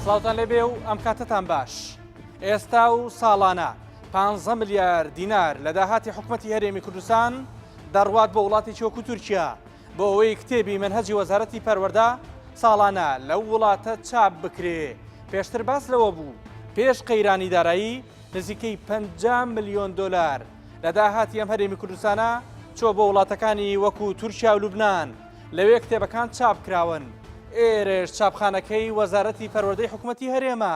سڵاوتان لێبێ و ئەم کاتەتان باش. ئێستا و ساڵانە 15 ملیار دینار لە داهاتی حکومەتی هەرێمی کوردستان دەڕوات بۆ وڵاتێکی وەکو تورکیا بۆ ئەوەی کتێبی مەنهەجی وەزارەتی پەروەردە ساڵانە لەو وڵاتە چاپ بکرێ. پێشتر باس لەوە بوو پێش قەیرانی دارایی نزیکەی 50 ملیۆن دۆلار لە داهاتی ئەم هەرێمی کوردستانە چووە بۆ وڵاتەکانی وەکو تورکیا و لوبناان لەوێ کتێبەکان چاپ کراون. ئێرەش چاپخانەکەی وەزارەتی پەروەردەی حکومەتی هەرێمە.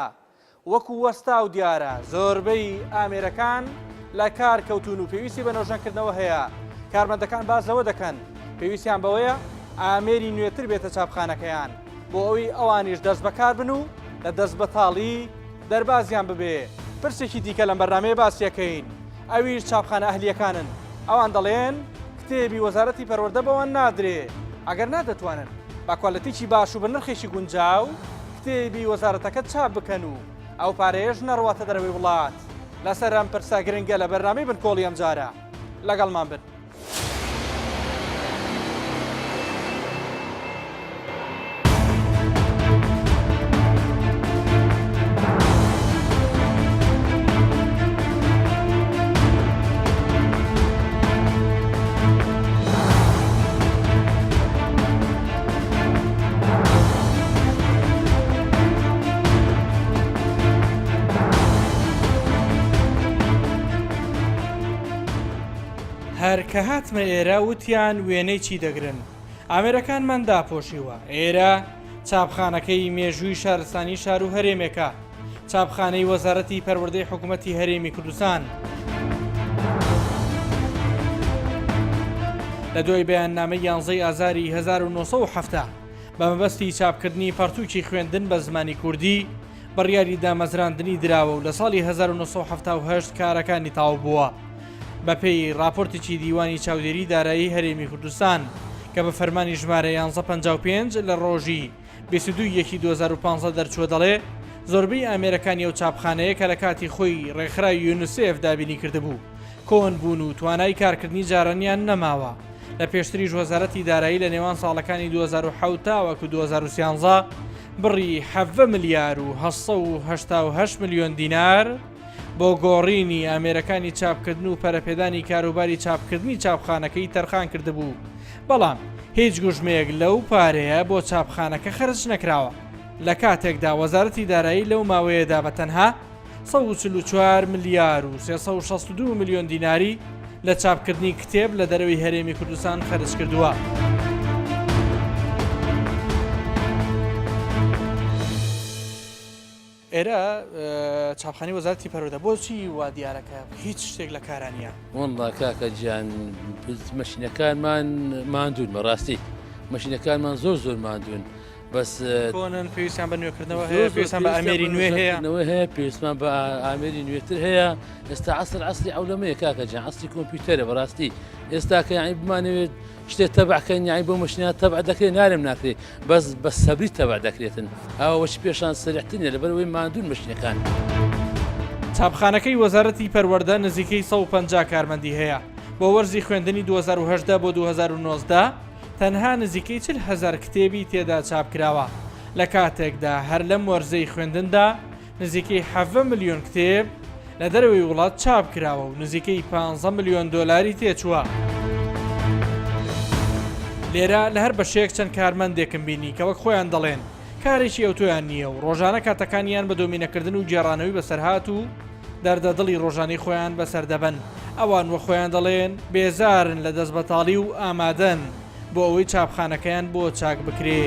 وەکو وەستاو دیارە زۆربەی ئامێرەکان لە کار کەوتوون و پێویستی بە نۆژەنکردنەوە هەیە، کارمەندەکان باس لەوە دەکەن پێویستیان بەوەیە ئامێری نوێتر بێتە چاپخانەکەیان بۆ ئەوەی ئەوانیش دەستبەکار بن و لە دەستبەتاڵی دەربازیان ببێ. پرسێکی دیکە لەم بەرنامەیە باسیەکەین ئەویش چاپخانە ئەهلییەکانن، ئەوان دەڵێن کتێبی وەزارەتی پەروەردە بەوان نادرێ، ئەگەر نا دەتوانن بە کوالێتیی باش و بە نرخێکی گونجاو کتێبی وەزارەتەکە چاپ بکەن و ئەو پارەیەش نەڕواتە دەرەوەی وڵات. لەسەر ئەم پرسە گرنگە لە بەرنامەی بنکۆڵی ئەمجارە لەگەڵمان بن. هەر کە هاتمە ئێرە وتیان وێنەی چی دەگرن ئامێرەکانمان داپۆشیوە ئێرە چاپخانەکەی مێژووی شارستانی شار و هەرێمێکە چاپخانەی وەزارەتی پەروەردەی حکوومەتی هەرێمی کوردستان. لە دوای بەیاننامەی یانزەی ئازاری 1970 بە مەبەستی چاپکردنی پەڕتووکی خوێندن بە زمانی کوردی بڕیاری دامەزراندنی دراوە و لە ساڵی 1970 کارەکانی تەواو بووە. بەپێی ڕاپۆرتێکی دیوانی چاودێری دارایی هەرێمی کوردستان کە بە فەرمانی ژمارە 1155 لە ڕۆژی 22 یەکی 2015 دەرچووە دەڵێ زۆربەی ئامێرەکانی ئەو چاپخانەیە کە لە کاتی خۆی ڕێکخراوی یونسێف دابینی کردبوو کۆن بوون و توانای کارکردنی جارانیان نەماوە. لە پێشتریش وەزارەتی دارایی لە نێوان ساڵەکانی 2007 تاوەکو 2013 بڕی 17 ملیار و 888 ملیۆن دینار بۆ گۆڕینی ئامێرەکانی چاپکردن و پەرەپێدانی کاروباری چاپکردنی چاپخانەکەی تەرخان کردبوو، بەڵام هیچ گوژمەیەک لەو پارەیە بۆ چاپخانەکە خەرج نەکراوە، لە کاتێکدا وەزارەتی دارایی لەو ماوەیەدا بە تەنها 144 ملیار و 362 ملیۆن دیناری لە چاپکردنی کتێب لە دەرەوەی هەرێمی کوردستان خەرج کردووە. ئێرە چاپخانەی وەزارەتی پەروەردە بۆچی وا دیارە کە هیچ شتێک لە کارا نییە؟ وەڵڵا کاکە گیان مەشینەکانمان ماندوون بەڕاستی مەشینەکانمان زۆر زۆر ماندوون بەس کۆنن پێویستیان بە نوێکردنەوە هەیە پێویستیان بە ئامێری نوێ هەیە نەوە هەیە پێویستمان بە ئامێری نوێتر هەیە ئێستا عسر عسری عولەمەیە کاکە جان عسری کۆمپیوتەرە بەڕاستی ئێستا کە یعنی بمانەوێت شتێ تەبعکەن یعنی بۆ مشینات تەبع دەکرێت نارم ناکرێت بەس بە سەبری تەبع دەکرێتن ئەوە وەچ پێشان سەرحترە لەبەرەوەی ماندوون مشینەکان. چاپخانەکەی وەزارەتی پەروەردە نزیکەی 150 کارمەندی هەیە بۆ وەرزی خوێندنی 2018 بۆ 2019 تەنها نزیکەی 40 هەزار کتێبی تێدا چاپکراوە لە کاتێکدا هەر لەم وەرزەی خوێندندا نزیکەی 17 ملیۆن کتێب لە دەرەوەی وڵات چاپ کراوە و نزیکەی 15 ملیۆن دۆلاری تێچووە. لێرە لە هەر بەشێک چەند کارمەندێکم بینی کە وەک خۆیان دەڵێن کارێکی ئەوتۆیان نییە و ڕۆژانە کاتەکانیان بە دۆمینەکردن و گێڕانەوەی بەسەرهات و دەردە دڵی ڕۆژانەی خۆیان بەسەر دەبەن. ئەوان وەک خۆیان دەڵێن بێزارن لە دەستبەتاڵی و ئامادەن بۆ ئەوەی چاپخانەکەیان بۆ چاک بکرێ.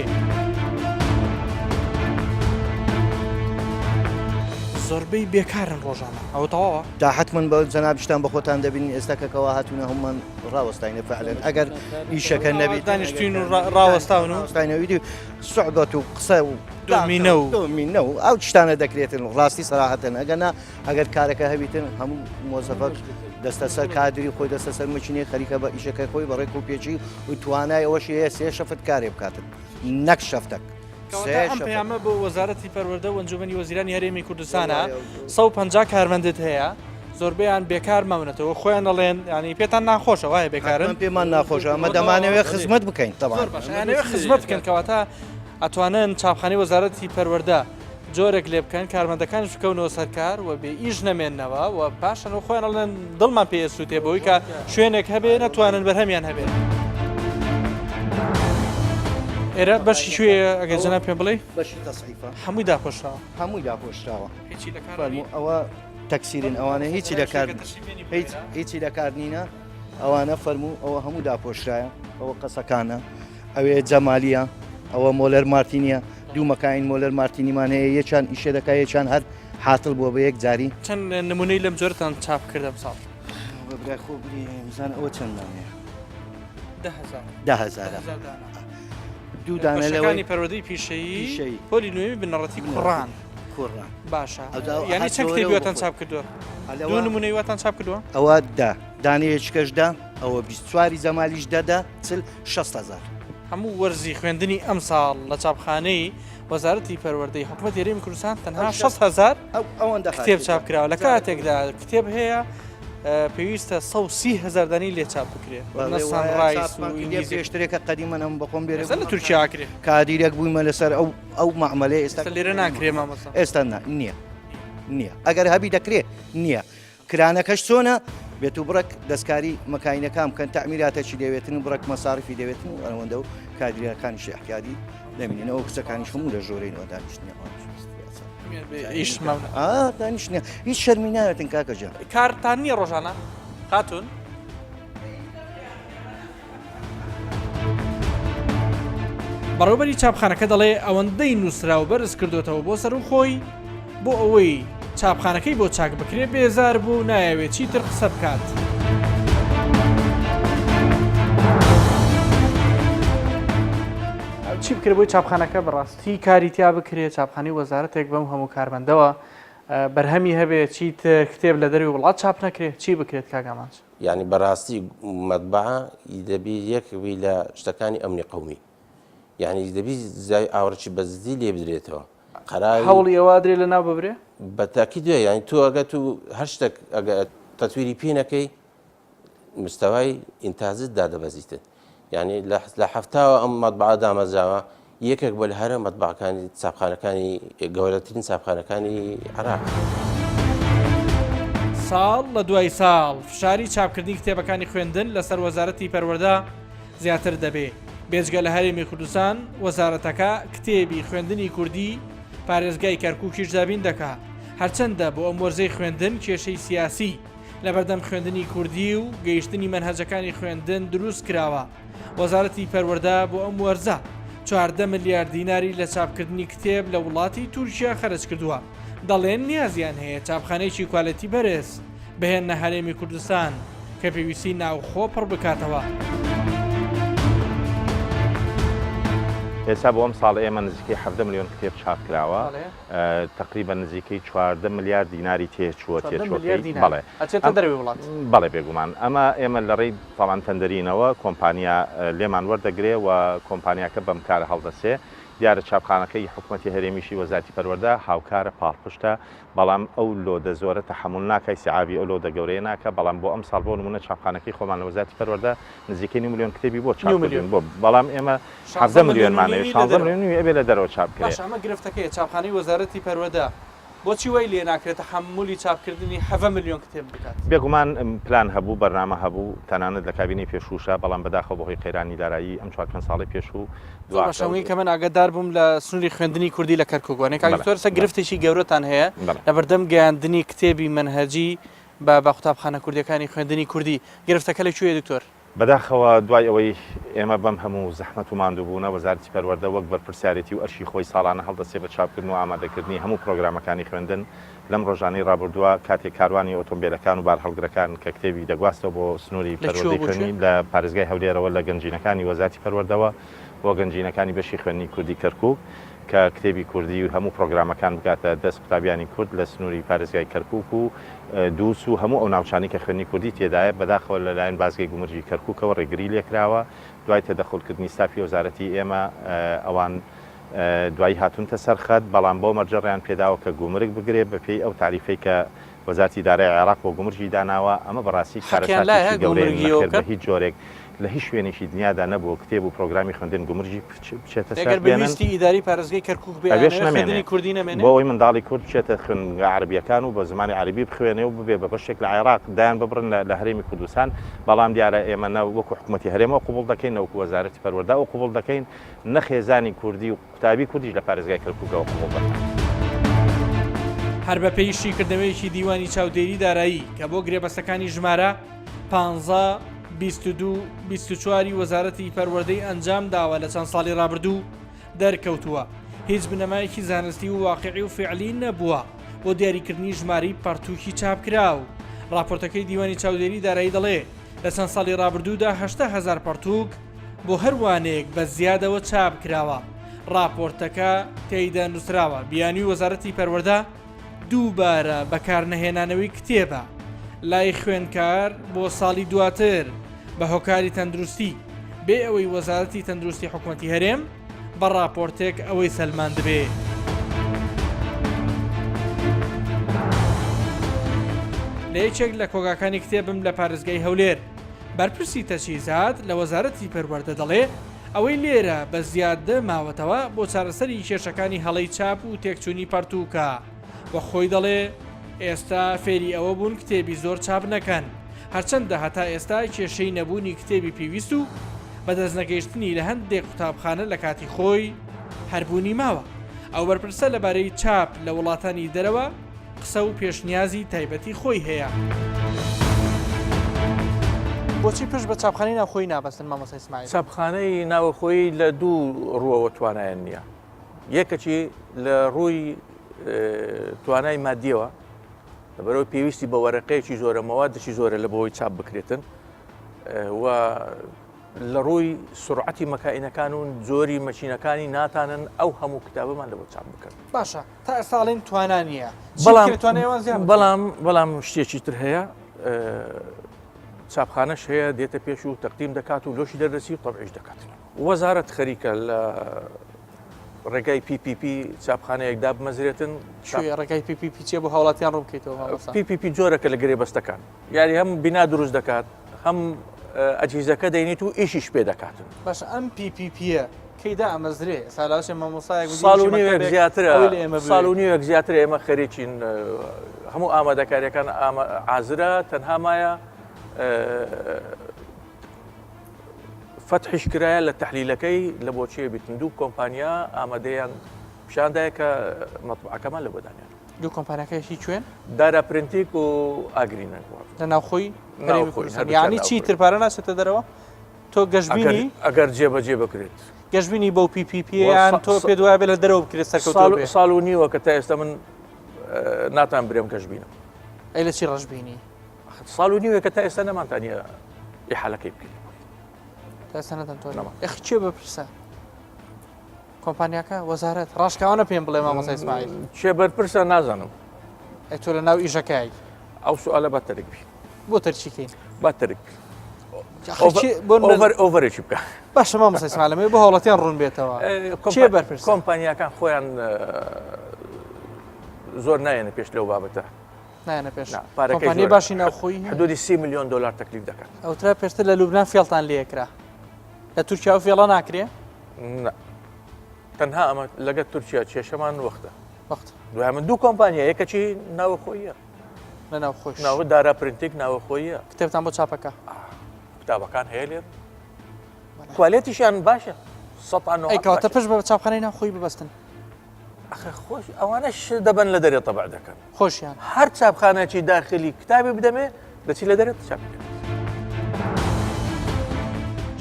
زۆربەی بێکارن ڕۆژانە ئەوە تەواوە؟ تا حەتمەن بە جەنابیشتان بە خۆتان دەبینین ئێستا کە کەوا هاتوونە هەموومان ڕاوەستاینە فعلەن ئەگەر ئیشەکە نەبێت دانیشتوین و ڕاوەستاون و ڕاوەستاینەوە ئیدی سوعبەت و قسە و دۆمینە و دۆمینە و ئەو شتانە دەکرێتن ڕاستی سەراحەتەن ئەگەر نا ئەگەر کارەکە هەبیتن هەموو مۆزەفەک دەستە سەر کادری خۆی دەستە سەر مەچینەی خەریکە بە ئیشەکەی خۆی بە ڕێک و پێچی و توانای ئەوەشی هەیە سێ شەفت کارێ بکاتن نەک شەفتەک کەواتە ئەم پەیامە بۆ وەزارەتی پەروەردە و ئەنجومەنی وەزیرانی هەرێمی کوردستانە 150 کارمەندت هەیە زۆربەیان بێکار ماونەتەوە خۆیان دەڵێن ینی پێتان ناخۆشە وایە بێکارن پێمان ناخۆشە ئەمە دەمانەوێت خزمەت بکەین زۆر باشە ئەیانەوێت خزمەت بکەن کەواتە ئەتوانن چاپخانەی وەزارەتی پەروەردە. جۆرێک لێ بکەن کارمەندەکانیش بکەونەوە سەر کار و بێ ئیش نەمێنەوە و پاشان و خۆیان ئەڵێن دڵمان پێ ئەسووتێ بەوەی کە شوێنێک هەبێ نەتوانن بەرهەمیان هەبێ. ئێرە بەشی کوێیە ئەگەر جەناب پێم بڵێی؟ بەشی تەسعیفە. هەمووی داپۆشراوە. هەمووی داپۆشراوە. هیچی لە کار فەرموو ئەوە تەکسیرن ئەوانە هیچی لە کار هیچ هیچی لە کار نینە ئەوانە فەرموو ئەوە هەموو داپۆشرایە ئەوە قەسەکانە ئەوێ جەمالیە ئەوە مۆلەر مارتینیە دوو مەکاین مۆلەر مارتینیمان هەیە یەکیان ئیشێ دەکا یەکیان هەر حاتڵ بووە بە یەک جاری. چەند نمونەی لەم جۆرەتان چاپ کرد ئەمساڵ؟ بە برای خۆ بری بزانە ئەوە چەند دانەیە؟ 10000 10000 دوو دانە لەوەی پەروەردەی پیشەیی پۆلی نوێی بنەڕەتی کوڕان کوڕان باشە یعنی چەند کتێبی واتان چاپ کردووە دوو نمونەی واتان چاپ کردووە ئەوە دە دانەیەکەش دە ئەوە 24 جەمالیش دەدە چل 6 هزار. هەموو وەرزی خوێندنی ئەمساڵ لە چاپخانەی وەزارەتی پەروەردەی حکومەتی هەرێمی کوردستان تەنها 6 هزار کتێب چاپ کراوە لە کاتێکدا کتێب هەیە پێویستە 130 هزار دانی لێ چاپ بکرێت پێشترێکە قەدیمە ئەم بەخۆم بێ لە تورکیا کرێ کادیرێک بوویمە لەسەر ئەو ئەو معمەلەی ئێستا لێرە ناکرێ مامۆستا ئێستا نییە نییە ئەگەر هەبی دەکرێت نییە کرانەکەش چۆنە؟ بێتو بڕەک دەستکاری مەکاینەکان بکەن تەعمیراتەکی دەوێتن و بڕەک مەساریفی دەوێتن و ئەوەندە و کادیرەکانیش ئیحتیادی دەمیننەوە کچەکانیش هەموو لە ژۆرەینەوە دانیشتنی ئەوانیش دانیشتنە هیچ شەرمی ناوێتن کاکە جان کارتان نییە ڕۆژانە خاتون؟ بەڕێوەبەری چاپخانەکە دەڵێ ئەوەندەی نووسراو بەرز کردوێتەوە بۆ سەر و خۆی بۆ ئەوەی چاپخانەکەی بۆ چاک بکرێ بێزار بوو و نایەوێت چیتر قسە بکات. چی بکرێت بۆی چاپخانەکە بەڕاستی کاری تیا بکرێت چاپخانەی وەزارەتێک بەم هەموو کارمەندەوە بەرهەمی هەبێت چیتر کتێب لە دەروی وڵات چاپ نەکرێت چی بکرێت کاک ئامانج؟ یانی بەراستی مەتبەعە دەبی یەک بی لە شتەکانی ئەمنی قەومی یانی دەبی زای ئاوڕکی بە زدی لێ بدرێتەوە قەراوی هەوڵی ئەوە ئەدرێ لە ناو ببرێ؟ بە تاکید وێ یانی تۆ ئەگە تو هەر شتێک ئەگە تەتویری پێ نەکەی مستەوای ئینتاجت دادەبەزیتن یانی لە حەفتاوە ئەم مەتبەعە دامەزراوە یەکێک بووە لە هەرە مەتبەعەکانی چاپخانەکانی گەورەترین چاپخانەکانی عێراق. ساڵ لە دوای ساڵ فشاری چاپکردنی کتێبەکانی خوێندن لەسەر وەزارەتی پەروەردە زیاتر دەبێ، بێجگە لە هەرێمی کوردستان وەزارەتەکە کتێبی خوێندنی کوردی پارێزگای کەرکوکیش دابین دەکا، هەرچەندە بۆ ئەم وەرزەی خوێندن کێشەی سیاسی لەبەردەم خوێندنی کوردی و گەیشتنی مەنهەجەکانی خوێندن دروست کراوە. وەزارەتی پەروەردە بۆ ئەم وەرزە 14 ملیار دیناری لە چاپکردنی کتێب لە وڵاتی تورکیا خەرج کردووە، دەڵێن نیازیان هەیە چاپخانەیەکی کوالێتی بەرز بهێننە هەرێمی کوردستان کە پێویستی ناوخۆ پڕ بکاتەوە. ئێستا بۆ ئەمساڵ ئێمە نزیکەی 17 ملیۆن کتێب چاپ کراوە. تەقریبەن نزیکەی 14 ملیار دیناری تێچووە تێچووەکەی بەڵێ ئەچێتە دەرەوەی وڵات بەڵێ بێگومان ئەمە ئێمە لە ڕێی تاوان تەندەرینەوە کۆمپانیا لێمان وەردەگرێ و کۆمپانیاکە بەم کارە هەڵدەسێ دیارە چاپخانەکەی حکومەتی هەرێمیشی وەزارەتی پەروەردە هاوکارە پاڵپشتە بەڵام ئەو لۆدە زۆرە تەحەمول ناکا ئیستیعابی ئەو لۆدە گەورەیە ناکا بەڵام بۆ ئەمساڵ بۆ نمونە چاپخانەکەی خۆمان لە وەزارەتی پەروەردە نزیکەی نیو ملیۆن کتێبی بۆ چاپ کردوین بۆ بەڵام ئێمە 17 ملیۆنمان هەیە 16 ملیۆن نیوی ئەبێ لە دەرەوە چاپ کرێ. باشە ئەمە گرفتەکەیە چاپخانەی وەزارەتی پەروەدە بۆچی وای لێ ناکرێت تەحەمولی چاپکردنی حەڤە ملیۆن کتێب بکات؟ بێگومان پلان هەبوو، بەرنامە هەبوو، تەنانەت لە کابینەی پێشووشا، بەڵام بەداخەوە بەهۆی قەیرانی دارایی ئەم چوار پێنج ساڵەی پێشوو زۆر باشە دواکەوت. کە من ئاگادار بووم لە سنووری خوێندنی کوردی لە کەرکوک وانیە کاک دکتۆر ئێستا گرفتێکی گەورەتان هەیە لەبەردەم گەیاندنی کتێبی مەنهەجی بە بە قوتابخانە کوردیەکانی خوێندنی کوردی گرفتەکە لە کوێیە دکتۆر؟ بەداخەوە دوای ئەوەی ئێمە بەم هەموو زەحمەت و ماندووبوونە وەزارەتی پەروەردە وەک بەرپرسیارێتی و ئەرکی خۆی ساڵانە هەڵدەستێ بە چاپکردن و ئامادەکردنی هەموو پرۆگرامەکانی خوێندن لەم ڕۆژانەی ڕابردووە کاتێک کاروانی ئۆتۆمبێلەکان و بارهەڵگرەکان کە کتێبی دەگواستەوە بۆ سنووری لە کوێوە پەروەردەی بۆ کوێ؟ خوێندنی لە پارێزگای هەولێرەوە لە گەنجینەکانی وەزارەتی پەروەردەوە بۆ گەنجینەکانی بەشی خوێندنی کوردی کەرکووک کە کتێبی کوردی و هەموو پرۆگرامەکان بگاتە دەست قوتابیانی کورد لە سنووری پارێزگای کەرکووک و دووس و هەموو ئەو ناوچانەی کە خوێندنی کوردی تێدایە، بەداخەوە لەلایەن بازگەی گومرگی کەرکووکەوە ڕێگری لێکراوە، دوای تەدەخولکردنی ستافی وەزارەتی ئێمە ئەوان دوایی هاتوونتە سەر خەت، بەڵام بەو مەرجە ڕێیان پێداوە کە گومرگ بگرێ بەپێی ئەو تاریفەی کە وەزارەتی دارایی عێراق بۆ گومرگی داناوە، ئەمە بەڕاستی حەقیان لایە کارەساتێکی گەورەیە، گومرگی ئەوە نەخێر بکەن؟ بەهیچ جۆرێک. لە هیچ شوێنێکی دنیادا نەبووە کتێب و پرۆگرامی خوێندن گومرگی بچێتە سەر ئەگەر بە بێنن. ویستی ئیداری پارێزگای کەرکووک بێ ئەوێش ئەیانەوێ نەمێنێ خوێندنی کوردی نەمێنێ؟ بۆ ئەوەی منداڵی کورد بچێتە خوێندنگا عەرەبییەکان و بە زمانی عەرەبی بخوێنێ و ببێ بە بەشێک لە عێراق دایان ببڕن لە لە هەرێمی کوردستان بەڵام دیارە ئێمە نە وەکوو حکوومەتی هەرێم ئەو قبووڵ دەکەین نە وەکوو وەزارەتی پەروەردە ئەو قبووڵ دەکەین نە خێزانی کوردی و قوتابی کوردیش لە پارێزگای کەرکووکەوە قبووڵ دەکەن. هەر بەپێی شیکردنەوەیەکی دیوانی چاودێری دارایی کە بۆ گرێبەستەکانی ژمارە، پانزە، 22، 24 ی وەزارەتی پەروەردەی ئەنجام داوە لە چەند ساڵی ڕابردوو دەرکەوتووە هیچ بنەمایەکی زانستی و واقعی و فعلی نەبووە بۆ دیاریکردنی ژمارەی پەڕتووکی چاپکراو. ڕاپۆرتەکەی دیوانی چاودێری دارایی دەڵێ لە چەند ساڵی ڕابردوودا 80 هەزار پەڕتووک بۆ هەر وانەیەک بە زیادەوە چاپ کراوە. ڕاپۆرتەکە تێیدا نووسراوە بیانووی وەزارەتی پەروەردە دووبارە بەکارنەهێنانەوەی کتێبە لای خوێندکار بۆ ساڵی دواتر بە هۆکاری تەندروستی، بێ ئەوەی وەزارەتی تەندروستی حکومەتی هەرێم بە ڕاپۆرتێک ئەوەی سەلماندبێ. لە یەکێک لە کۆگاکانی کتێبم لە پارێزگای هەولێر، بەرپرسی تەجهیزات لە وەزارەتی پەروەردە دەڵێ، ئەوەی لێرە بە زیادە ماوەتەوە بۆ چارەسەری کێشەکانی هەڵەی چاپ و تێکچوونی پەڕتووکە و خۆی دەڵێ ئێستا فێری ئەوە بوون کتێبی زۆر چاپ نەکەن هەرچەندە هەتا ئێستا کێشەی نەبوونی کتێبی پێویست و بەدەستنەگەیشتنی لە هەندێک قوتابخانە لە کاتی خۆی هەر بوونی ماوە. ئەو بەرپرسە لەبارەی چاپ لە وڵاتانی دەرەوە قسە و پێشنیازی تایبەتی خۆی هەیە. بۆچی پشت بە چاپخانەی ناوخۆیی نابەستن مامۆستا ئیسماعیل؟ چاپخانەی ناوەخۆیی لە دوو ڕووەوە توانایان نییە. یەکەکی لە ڕووی توانای مادیەوە لەبەرەوەی پێویستی بە وەرەقەیەکی زۆرە مەوادێکی زۆرە لە بۆی چاپ بکرێتن و لە ڕووی سرعەتی مەکائینەکان و جۆری مەچینەکانی ناتانن ئەو هەموو کتابەمان لە بۆ چاپ بکەن. باشە تا ئێستا ئەڵێن توانا نییە بەڵام بەڵام بەڵام شتێکی تر هەیە چاپخانەش هەیە دێتە پێش و تەقدیم دەکات و لۆشی دەردەچی و تەبعیش دەکات. وەزارەت خەریکە لە ڕێگای PPP چاپخانەیەک دابمەزرێتن. کوێ ڕێگای PPP چیە بۆ هاوڵاتیان ڕوون بکەیتەوە مامۆستا؟ PPP جۆرەکە لە گرێبەستەکان یاری هەم بینا دروست دەکات هەم ئەجهیزەکە دەینیت و ئیشیش پێ دەکاتن. باشە ئەم PPP یە کەی دائەمەزرێ؟ ئێستا لاوچێ مامۆستایەک ساڵ و نیوێک زیاترە ساڵ و نیوێک زیاترە ئێمە خەریکین هەموو ئامادەکاریەکان ئازرە تەنها مایە فەتحیش کرایە لە تەحلیلەکەی لە بۆچیە بیتن دوو کۆمپانیا ئامادەیان پیشاندایە کە مەطبعەکەمان لە بۆدانیان دوو کۆمپانیاکە هی کوێن؟ دارا پرنتیک و ئاگرینە لە ناوخۆی یعنی چی تر پارە ناچێتە دەرەوە؟ تۆ گەشببینی ئەگەر جێبەجێ بکرێت گەشببینی بەو PPP یان تۆ پێ دوای بێ لە دەرەوە بکرێت سەرکەوتوو ساڵ و نیوە کە تا ئێستا من ناتان برێم گەشببینم ئەی لە چی ڕەشببینی ساڵ و نیوێکە تا ئێستا نەمانتانیە ئیحالەکەی بکەین تا ئێستا نەتانتوانیوە ئەخ کێ بەرپرسە کۆمپانیاکە وەزارەت ڕاشکاوانە پێم بڵێ مامۆستا ئیسماعیل کێ بەرپرسە نازانم ئەی تۆ لە ناو ئیشەکەی ئەو سوالە بە تەرک بی بۆ تەرچیکەین با تەرک بی ئۆڤەرێکی بکە باشە مامۆستا ئیسماعیل ئەمەوێ بۆ هاوڵاتیان ڕوون بێتەوە کێ بەرپرسە کۆمپانیاکان خۆیان زۆر نایەنە پێش لەو بابەتە نایەنە پێش کۆمپانیای باشی ناوخۆی حدودی سی ملیۆن دلار تەکلیف دەکات ئەوترا پێشتر لە لوبناان فێڵتان لێکرا لە تورکیا و فێڵە ناکرێ تەنها ئەمە لەگە تورکیا کێشەمان وەختە وەخت دوای من دوو کۆمپانیا یەکەکی ناوەخۆیە لە ناوخۆش ناوە دارا پرنتێک ناوەخۆیە کتێبتان بۆ چاپەکە کتابەکان هەیە لێر کوالێتیشیان باشە کەواتە پشت بە چاپخانەی ناوخۆی ببەستن ئەخە خۆش ئەوانەش دەبەن لە دەرێ تەبع دەکەن خۆشیان هەر چاپخانەکی داخلی کتابی بدەمێ دەچی لە دەرێ چاپ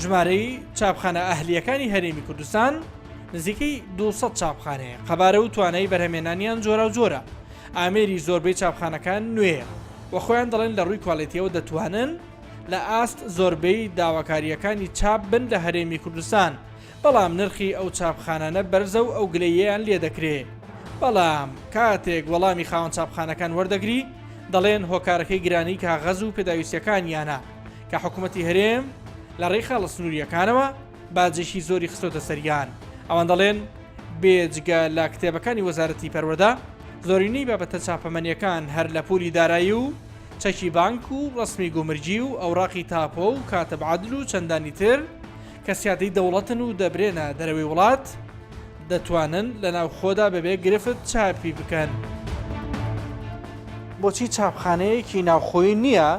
ژمارەی چاپخانە ئەهلییەکانی هەرێمی کوردستان نزیکەی 200 چاپخانەیە، قەبارە و توانای بەرهەمێنانیان جۆراوجۆرە، ئامێری زۆربەی چاپخانەکان نوێیە و خۆیان دەڵێن لە ڕووی کوالێتیەوە دەتوانن لە ئاست زۆربەی داواکارییەکانی چاپ بن لە هەرێمی کوردستان. بەڵام نرخی ئەو چاپخانانە بەرزە و ئەو گلەییەیان لێدەکرێ. بەڵام کاتێک وەڵامی خاوەن چاپخانەکان وەردەگری، دەڵێن هۆکارەکەی گرانیی کاغەز و پێداویستییەکانیانە کە حکومەتی هەرێم لە ڕێی خاڵە سنوورییەکانەوە باجێکی زۆری خستۆتە سەریان. ئەوان دەڵێن بێجگە لە کتێبەکانی وەزارەتی پەروەردە، زۆرینەی بابەتە چاپەمەنییەکان هەر لە پولی دارایی و. چەکی بانک و ڕەسمی گومرگی و ئەوراقی تاپۆ و کاتب عەدل و چەندانی تر کە سیادەی دەوڵەتن و دەبرێنە دەرەوەی وڵات، دەتوانن لە ناوخۆدا بەبێ گرفت چاپی بکەن. بۆچی چاپخانەیەکی ناوخۆیی نییە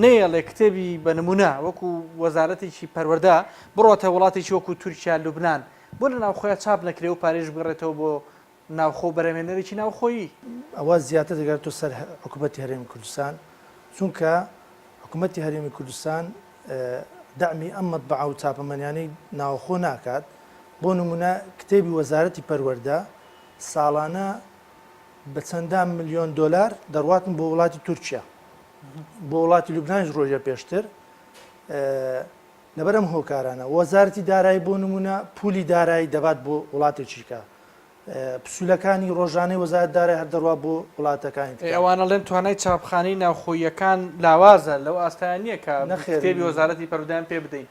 نەیەڵێ کتێبی بە نمونە وەکو وەزارەتێکی پەروەردە بڕۆتە وڵاتێکی وەکو تورکیا لوبنان بۆ لە ناوخۆیا چاپ نەکرێ و پارەیش بگەڕێتەوە بۆ ناوخۆ و بەرهەمهێنەرێکی ناوخۆیی؟ ئەوە زیاتر دەگەرێتەوە سەر حکوومەتی هەرێمی کوردستان، چونکە حکوومەتی هەرێمی کوردستان دەعمی ئەم مەتبەعە و چاپەمەنیانەی ناوخۆ ناکات، بۆ نموونە کتێبی وەزارەتی پەروەردە ساڵانە بە چەندان ملیۆن دۆلار دەڕواتن بۆ وڵاتی تورکیا، بۆ وڵاتی لوبنانیش ڕۆژە پێشتر لەبەر ئەم هۆکارانە وەزارەتی دارایی بۆ نموونە پولی دارایی دەبات بۆ وڵاتێکی کە پسولەکانی ڕۆژانەی وەزارەت دارای هەر دەڕوا بۆ وڵاتەکانی تکە. ئەوان ئەڵێن توانای چاپخانەی ناوخۆییەکان لاوازە لەو ئاستایان نییە کە کتێبی وەزارەتی پەروەردەیان پێ بدەین.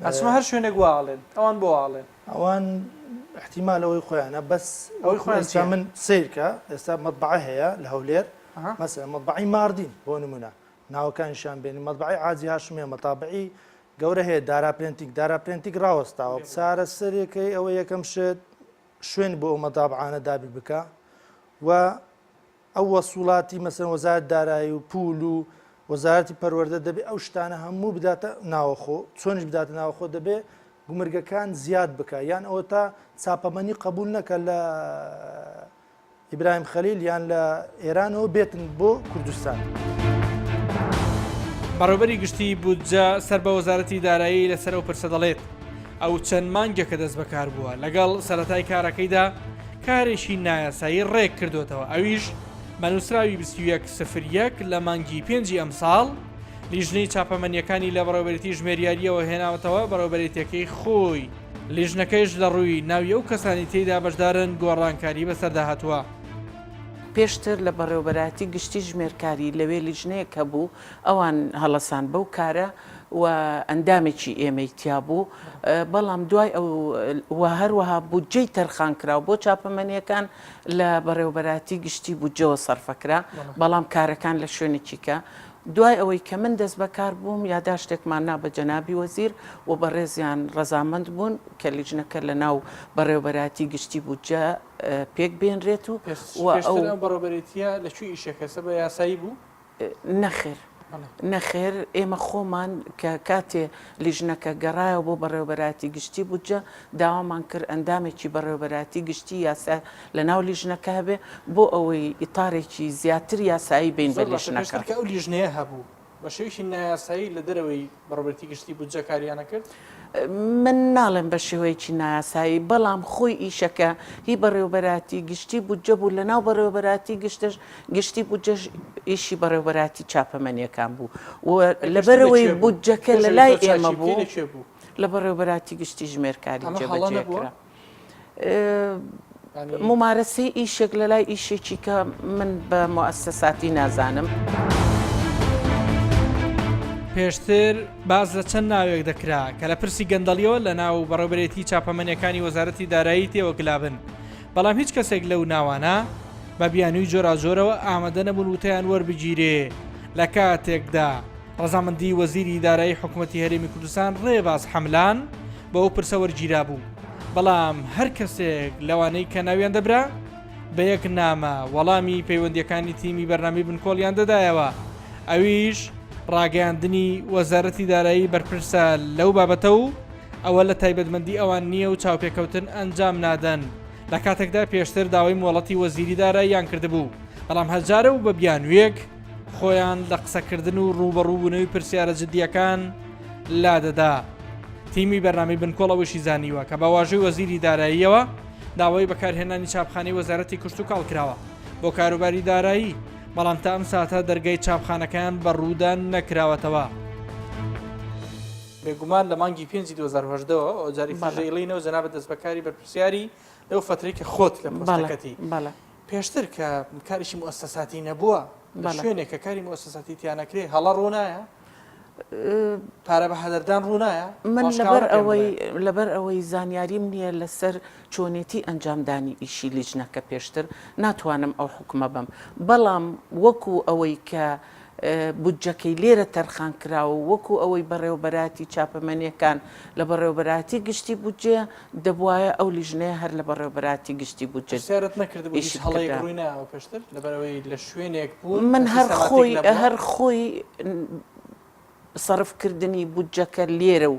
ئەچمە هەر شوێنێک وا ئەڵێن. ئەوان بۆ وا ئەڵێن؟ ئەوان ئیحتیمال ئەوەی خۆیانە بەس ئەوەی خۆیان ئێستا من سەیرکە ئێستا مەتبەعە هەیە لە هەولێر مەسەلەن مەتبەعەی ماردین بۆ نمونە ناوەکانیشیان بێنین مەتبەعەی عاجی هاشم هەیە مەتابعی گەورە هەیە دارا پرێنتیک دارا پرێنتیک ڕاوەستاوە چارەسەرێکەی ئەوە یەکەم شت شوێن بۆ ئەو مەتابعانە دابین بکە و ئەو وەسوڵاتی مەسەن وەزارەت دارایی و پول و وەزارەتی پەروەردە دەبێ ئەو شتانە هەموو بداتە ناوەخۆ چۆنیش بداتە ناوەخۆ دەبێ گومرگەکان زیاد بکە یان ئەوە تا چاپەمەنی قبول نەکە لە ئیبراهیم خەلیل یان لە ئێرانەوە بێتن بۆ کوردستان. بەڕێوبەری گشتیی بودجە سەر بە وەزارەتی دارایی لەسەر ئەو پرسە دەڵێت، ئەو چەند مانگێکە دەستبەکار بووە، لەگەڵ سەرەتای کارەکەیدا کارێکی نایاسایی ڕێک کردۆتەوە، ئەویش بە نووسراوی 21 سفر یەک لە مانگی پێنجی ئەمساڵ لیژنەی چاپەمەنییەکانی لە بەڕێوبەرێتی ژمێریارییەوە هێناوەتەوە بەڕێوبەرێتیەکەی خۆی. لیژنەکەیش لە ڕووی ناوی ئەو کەسانەی تێیدا بەشدارن گۆڕانکاری بەسەردا هاتووە. پێشتر لە بەڕێوەبەرایەتی گشتی ژمێرکاری لەوێ لیژنەیەک هەبوو، ئەوان هەڵەسان بەو کارە و ئەندامێکی ئێمەی تیا بوو، بەڵام دوای ئەو و هەروەها بودجەی تەرخانکراو بۆ چاپەمەنییەکان لە بەڕێوەبەرایەتی گشتی بودجەوە سەرفەکرا، بەڵام کارەکان لە شوێنێکی کە دوای ئەوەی کە من دەستبەکار بووم یاداشتێکمان نا بە جەنابی وەزیر و بەڕێزیان ڕەزامەند بوون کە لیژنەکە لە ناو بەڕێوەبەرایەتی گشتی بودجە پێک بێنرێت و و ئەو پێشتر ئەو بەڕێوەبەرێتییە لە کوێ ئیشێک هەسە بە یاسایی بوو؟ نەخێر نەخێر ئێمە خۆمان کە کاتێ لیژنەکە گەڕایەوە بۆ بەڕێوەبەرایەتی گشتی بودجە داوامان کرد ئەندامێکی بەڕێوەبەرایەتی گشتی یاسا لە ناو لیژنەکە هەبێ بۆ ئەوەی ئیتارێکی زیاتر یاسایی بین بە زۆر باشە لیژنەکە. پێشتر کە ئەو لیژنەیە هەبوو بە شێوەیەکی نایاسایی لە دەرەوەی بەڕێوەبەرێتی گشتی بودجە کاریان ئەکرد؟ من ناڵێم بە شێوەیەکی نایاسایی، بەڵام خۆی ئیشەکە هی بەڕێوەبەرایەتی گشتی بودجە بوو، لەناو بەڕێوەبەرایەتی گشتش گشتی بودجەش ئیشی بەڕێوەبەرایەتی چاپەمەنییەکان بوو و پێشتر لە لەبەرئەوەی کوێ بوو؟ بودجەکە پێش لە ئەوەی لای تۆ ئێمە چاکی بکەی بوو لە کوێ بوو؟ لە بەڕێوەبەرایەتی گشتی ژمێرکاری ئەمە هەڵە جێبەجێ نەبووە؟ کرا. مومارەسەی ئیشێک لە لای ئیشێکی کە من بە موئەسەساتی نازانم. پێشتر باس لە چەند ناوێک دەکرا کە لە پرسی گەندەڵیەوە لە ناو بەڕێوبەرێتی چاپەمەنیەکانی وەزارەتی دارایی تێوەگلابن، بەڵام هیچ کەسێک لەو ناوانە بە بیانووی جۆراوجۆرەوە ئامادە نەبوون وتەیان وەربگیرێ لە کاتێکدا ڕەزامەندی وەزیری دارایی حکومەتی هەرێمی کوردستان ڕێباز حەملان بۆ ئەو پرسە وەرگیرابوو، بەڵام هەر کەسێک لەوانەی کە ناویان دەبرا بە یەک نامە وەڵامی پەیوەندییەکانی تیمی بەرنامەی بنکۆڵیان دەدایەوە، ئەویش ڕاگەیاندنی وەزارەتی دارایی بەرپرسە لەو بابەتە و ئەوە لە تایبەتمەندی ئەوان نییە و چاوپێکەوتن ئەنجام نادەن، لە کاتێکدا پێشتر داوای مۆڵەتی وەزیری داراییان کردبوو، بەڵام هەرجارە و بە بیانوویەک خۆیان لە قسەکردن و ڕووبەڕووبوونەوەی پرسیارە جدییەکان لادەدا. تیمی بەرنامەی بنکۆڵ ئەوەشی زانیوە کە بە واژۆی وەزیری داراییەوە داوای بەکارهێنانی چاپخانەی وەزارەتی کشتوکاڵ کراوە بۆ کاروباری دارایی، بەڵام تا ئەم ساتە دەرگای چاپخانەکەیان بە ڕوودا نەکراوەتەوە. بێگومان لە مانگی پێنجی 2018 ەوە ئەو جارێکی تریش دەیڵێینەوە جەنابت دەستبەکاری بەرپرسیاری لەو فەترەی کە خۆت لە پۆستەکەتی پێشتر کە کارێکی موئەسەساتی نەبووە لە شوێنێک کە کاری موئەسەساتی تیا نەکرێ هەڵە ڕوونایە؟ پارە بە هەدەردان ڕوونایە؟ من لەبەر ئەوەی لەبەر ئەوەی زانیاریم نییە لەسەر چۆنێتی ئەنجامدانی ئیشی لیژنەکە پێشتر ناتوانم ئەو حوکمە بەم بەڵام وەکو ئەوەی کە. بودجەکەی لێرە تەرخان کراوە و وەکو ئەوەی بەڕێوەبەرایەتی چاپەمەنیەکان لە بەڕێوەبەرایەتی گشتی بودجەیە، دەبوایە ئەو لیژنەیە هەر لە بەڕێوەبەرایەتی گشتی بودجە پرسیارت نەکردبوو هیچ ئیشی هەڵەیەک بکردایە. ڕووی نایەوە پێشتر لەبەرئەوەی لە شوێنێک بوون من کە هەر سیستەماتیک خۆی نەبووە؟ هەر خۆی سەرف کردنی بودجەکە لێرە و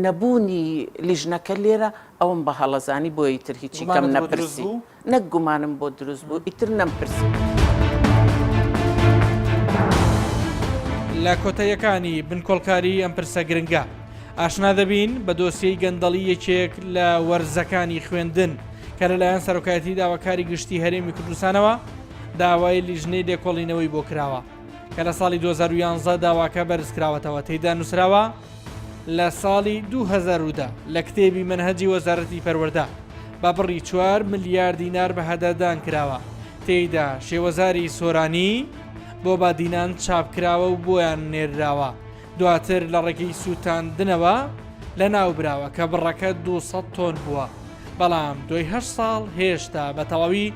نەبوونی لیژنەکە لێرە ئەوەم بە هەڵە زانی بۆیە ئیتر هیچی کەم گومانت بۆ دروست نەپرسی بوو؟ نەک گومانم بۆ دروست بوو ئیتر نەمپرسی. لە کۆتاییەکانی بنکۆڵکاری ئەم پرسە گرنگە ئاشنا دەبین بە دۆسیەی گەندەڵی یەکێک لە وەرزەکانی خوێندن کە لەلایەن سەرۆکایەتی داواکاری گشتی هەرێمی کوردستانەوە داوای لیژنەی لێکۆڵینەوەی بۆ کراوە. کە لە ساڵی 2011 داواکە بەرزکراوەتەوە تێیدا نووسراوە لە ساڵی 2010 لە کتێبی مەنهەجی وەزارەتی پەروەردە بە بڕی 4 ملیار دینار بە هەدەردان کراوە تێیدا شێوەزاری سۆرانی بۆ بادینان چاپکراوە و بۆیان نێرراوە دواتر لە ڕێگەی سووتاندنەوە لە ناوبراوە کە بڕەکە 200 تۆن بووە بەڵام دوای هەشت ساڵ هێشتا بە تەواوی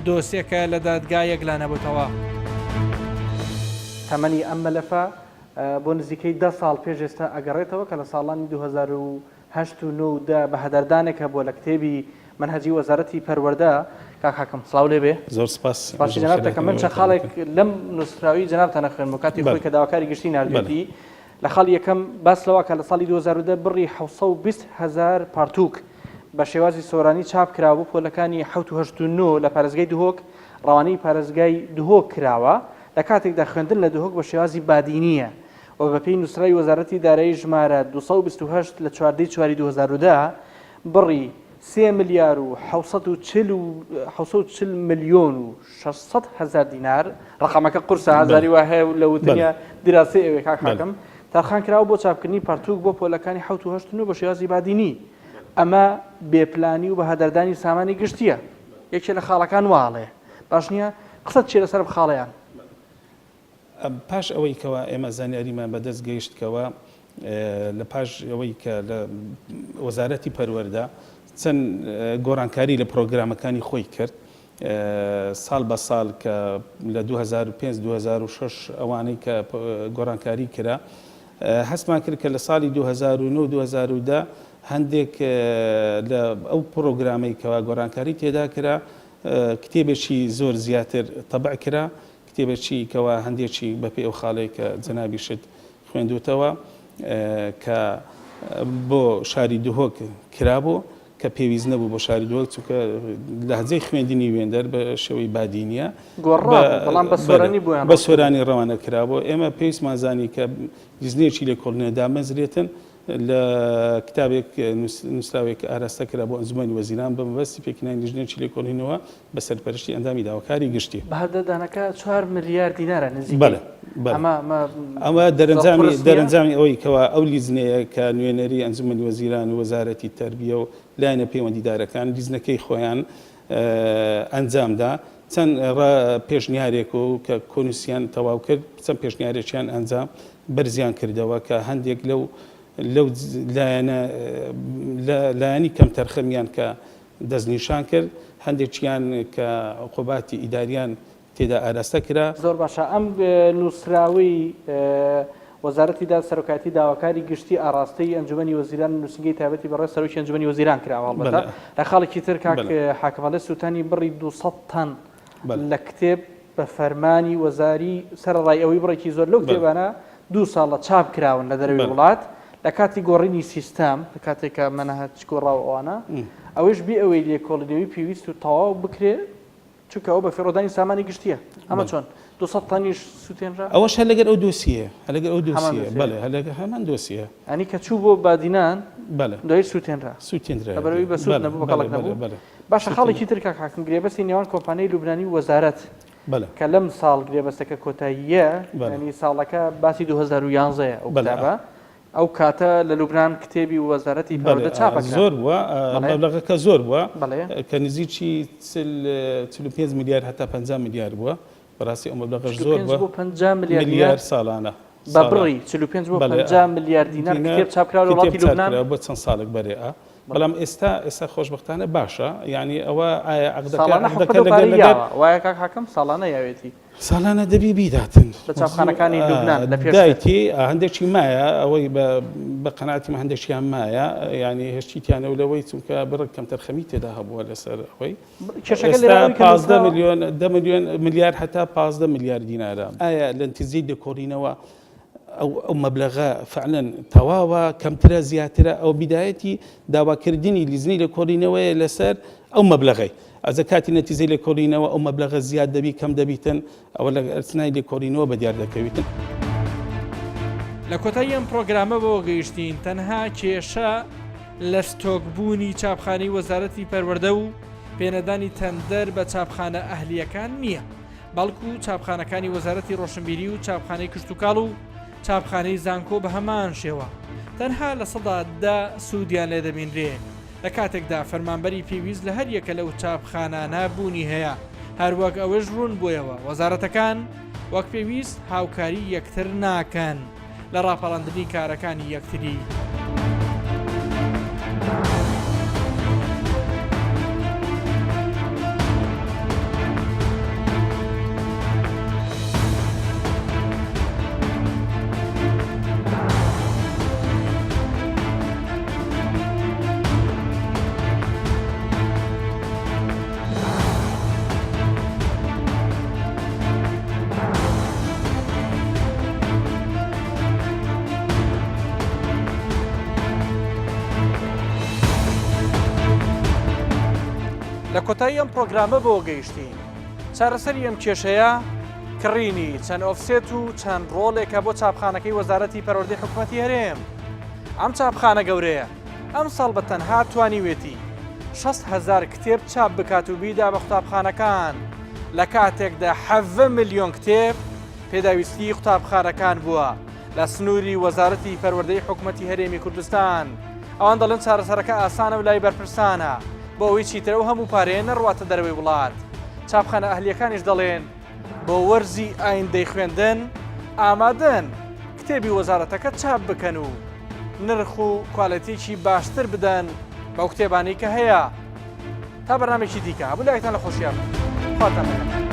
دۆسیەکە لە دادگا یەکلانەبووتەوە. تەمەنی ئەم مەلەفە بۆ نزیکەی دە ساڵ پێش ئێستا ئەگەڕێتەوە کە لە ساڵانی 2008 و 9 و دە بەهەدەردانێک هەبووە لە کتێبی مەنهەجی وەزارەتی پەروەردە. کاک حاکم سڵاو لێ بێ. زۆر سپاس. سپاسی جەنابت دەکەم. من چەند خاڵێک لەم نووسراوی جەنابتان ئەخوێنمەوە کاتی خۆی کە داواکاری گشتی ناردوێتی. لە خاڵی یەکەم باس لەوە کە لە ساڵی 2010 بڕی 720 هەزار پارتوک بە شێوازی سۆرانی چاپ کراوە بۆ پۆلەکانی حەوت و هەشت و نۆ لە پارێزگای دهۆک ڕەوانەی پارێزگای دهۆک کراوە، لە کاتێکدا خوێندن لە دهۆک بە شێوازی بادینییە و بەپێی نووسراوی وەزارەتی دارایی ژمارە 228 لە 14 ی چواری 2010 بڕی سێ ملیار و 740 و 740 ملیۆن و 600 هەزار دینار، ڕەقەمەکە قورسە هەزاری وا هەیە و لە وتنیە دیراسەی ئەوێ کاک حاکم، تەرخان کراوە بۆ چاپکردنی پەرتووک بۆ پۆلەکانی حەوت و هەشت و نۆ بە شێوازی بادینی. ئەمە بێ پلانی و بە هەدەردانی سامانی گشتییە. یەکێ لە خاڵەکان وا ئەڵێ. باش نییە؟ قسەت چییە لەسەر ئەم خاڵەیان؟ پاش ئەوەی کەوا ئێمە زانیاریمان بەدەست گەیشت کەوا لە پاش ئەوەی کە لە وەزارەتی پەروەردە چەند گۆڕانکاری لە پرۆگرامەکانی خۆی کرد ساڵ بە ساڵ کە لە 2005 2006 ئەوانەی کە گۆڕانکاری کرا هەستمان کرد کە لە ساڵی 2009 2010 هەندێک لە ئەو پرۆگرامەی کەوا گۆڕانکاری تێدا کرا کتێبێکی زۆر زیاتر تەبع کرا کتێبێکی کەوا هەندێکی بەپێی ئەو خاڵەی کە جەنابیشت خوێندووتەوە کە بۆ شاری دهۆک کرابوو کە پێویست نەبوو بۆ شاری دهۆک چونکە لەهجەی خوێندنی وێندەر بە شێوەی بادینیە گۆڕابوو بەڵام بە سۆرانی بۆیان بە سۆرانی ڕەوانە کرابوو ئێمە پێویستمان زانی کە لیژنەیەکی لێکۆڵینەوە دامەزرێتن لە کتابێک نووسراوێک ئاراستە کرا بۆ ئەنجومەنی وەزیران بە مەبەستی پێکهێنانی لیژنەیەکی لێکۆڵینەوە بە سەرپەرشتی ئەندامی داواکاری گشتی. بەهەدەردانەکە چوار ملیار دینارە نزیکەی. بەڵێ، بەڵێ. ئەمە، ئەمە ئەمە زۆر دەرەنجامی، قورس نییە؟ دەرەنجامی ئەوەی کەوا ئەو لیژنەیە کە نوێنەری ئەنجومەنی وەزیران و وەزارەتی تەربیە و لایەنە پەیوەندیدارەکان لیژنەکەی خۆیان ئەنجام دا، چەند ڕا پێشنیارێک و کە کۆنووسیان تەواو کرد، چەند پێشنیارێکیان ئەنجام بەرزیان کردەوە کە هەندێک لەو لەو لایەنە لە لایەنی کەمتەرخەمیان کە دەستنیشان کرد، هەندێکیان کە عقوباتی ئیداریان تێدا ئاراستە کرا. زۆر باشە ئەم نووسراوەی وەزارەتی داد سەرۆکایەتی داواکاری گشتی ئاڕاستەی ئەنجومەنی وەزیران و نووسینگەی تایبەتی بەڕێز سەرۆکی ئەنجومەنی وەزیران کراوە هەڵبەتە لە خاڵێکی تر کاک حاکم ئەڵێ سووتانی بڕی 200 تەن لە کتێب بە فەرمانی وەزاری سەرەڕای ئەوەی بڕێکی زۆر لەو کتێبانە دوو ساڵە چاپ کراون لە دەرەوەی وڵات لە کاتی گۆڕینی سیستەم لە کاتێک کە مەنهەج گۆڕاو ئەوانە ئەوەیش بێ ئەوەی لێکۆڵینەوەی پێویست و تەواو بکرێ چونکە ئەوە بەفیڕۆدانی سامانی گشتییە ئەمە چۆن 200 تەنیش سوتێنرا؟ ئەوەش هەر لەگەر ئەو دۆسیەیە هەر لەگەر ئەو دۆسیەیە بەڵێ هەر لەگەر هەمان دۆسیەیە. یانی کە چوو بۆ بادینان بەڵێ دوایی سوتێنرا سوتێنرا لەبەرئەوەی بەسوود نەبوو بە کەڵک نەبوو. باشە خاڵێکی تر کاک حاکم گرێبەستی نێوان کۆمپانیای لوبنانی و وەزارەت کە لەم ساڵ گرێبەستەکە کۆتاییە یانی ساڵەکە باسی 2011 ە ئەو کتابە ئەو کاتە لە لوبنان کتێبی وەزارەتی پەروەردە چاپ ئەکرا. زۆر بووە مەبلەغەکە زۆر بووە کە نزیکی 45 ملیار هەتا 50 ملیار بووە بەڕاستی ئەو مەبلەغەش زۆر بووە 45 بۆ 50 ملیار دینار ساڵانە بە بڕی 45 بۆ 50 ملیار دینار کتێب چاپ کرا لە وڵاتی لوبنان بۆ چەند ساڵێک بەرێ. بەڵام ئێستا ئێستا خۆشبەختانە باشە یعنی ئەوە ئایا عەقدەکە ساڵانە عەقدەکە حکومەت ئەو لەگەر پارەی لەگەر یاوە وایە کاک حاکم ساڵانە یاوێتی ساڵانە دەبی بیداتن لە چاپخانەکانی لوبنان لە پێشتر. دایتی هەندێکی مایە ئەوەی بە بە قەناعەتی من هەندێکیان مایە یعنی هێشتیتیانە و لەوەی چونکە بڕێک کەمتەرخەمی تێدا هەبووە لەسەر ئەوەی کێشەکە لێرە ئێستا ئەوەی کە 15 نووسراوە ملیۆن 10 ملیۆن ملیار هەتا 15 ملیار دینارە ئایا لە نتیجەی لێکۆڵینەوە ئەو ئەو مەبلەغە فعلەن تەواوە کەمترە زیاترە ئەو بیدایەتی داواکردنی لیژنەی لێکۆڵینەوەیە لەسەر ئەو مەبلەغەی ئەزە کاتی نەتیجەی لێکۆڵینەوە ئەو مەبلەغە زیاد دەبی کەم دەبیتن ئەوە لە ئەرسنای لێکۆڵینەوە بەدیار دەکەویتن. لە کۆتایی ئەم پڕۆگرامە بەوە گەیشتین تەنها کێشە لە ستۆک بوونی چاپخانەی وەزارەتی پەروەردە و پێنەدانی تەندەر بە چاپخانە ئەهلییەکان نییە، بەڵکو چاپخانەکانی وەزارەتی ڕۆشنبیری و چاپخانەی کشتوکاڵ و چاپخانەی زانکۆ بە هەمان شێوە تەنها 10% سوودیان لێ دەبینرێ لە کاتێکدا فەرمانبەری پێویست لە هەر یەکە لەو چاپخانانە بوونی هەیە هەروەک ئەوەش ڕوون بوویەوە وەزارەتەکان وەک پێویست هاوکاری یەکتر ناکەن. لە ڕاپەڕاندنی کارەکانی یەکتری. لە کۆتایی ئەم پرۆگرامە بۆ گەیشتین چارەسەری ئەم کێشەیە کڕینی چەند ئۆفسێت و چەند ڕۆڵێکە بۆ چاپخانەکەی وەزارەتی پەروەردەی حکوومەتی هەرێم ئەم چاپخانە گەورەیە ئەم ساڵ بە تەنها توانیوێتی 6 هزار کتێب چاپ بکات و بیدا بە قوتابخانەکان لە کاتێکدا 17 ملیۆن کتێب پێداویستیی قوتابخانەکان بووە لە سنووری وەزارەتی پەروەردەی حکومەتی هەرێمی کوردستان. ئەوان دەڵێن چارەسەرەکە ئاسانە و لای بەرپرسانە بۆ ئەوەی چیتر ئەو هەموو پارەیە نەڕواتە دەرەوەی وڵات. چاپخانە ئەهلییەکانیش دەڵێن بۆ وەرزی ئایندەی خوێندن ئامادەن کتێبی وەزارەتەکە چاپ بکەن و نرخ و کوالێتیی باشتر بدەن بەو کتێبانەی کە هەیە. تا بەرنامەیەکی دیکە هەموو لایەکتان لە خۆشیان بن. خواتان لەگەڵ.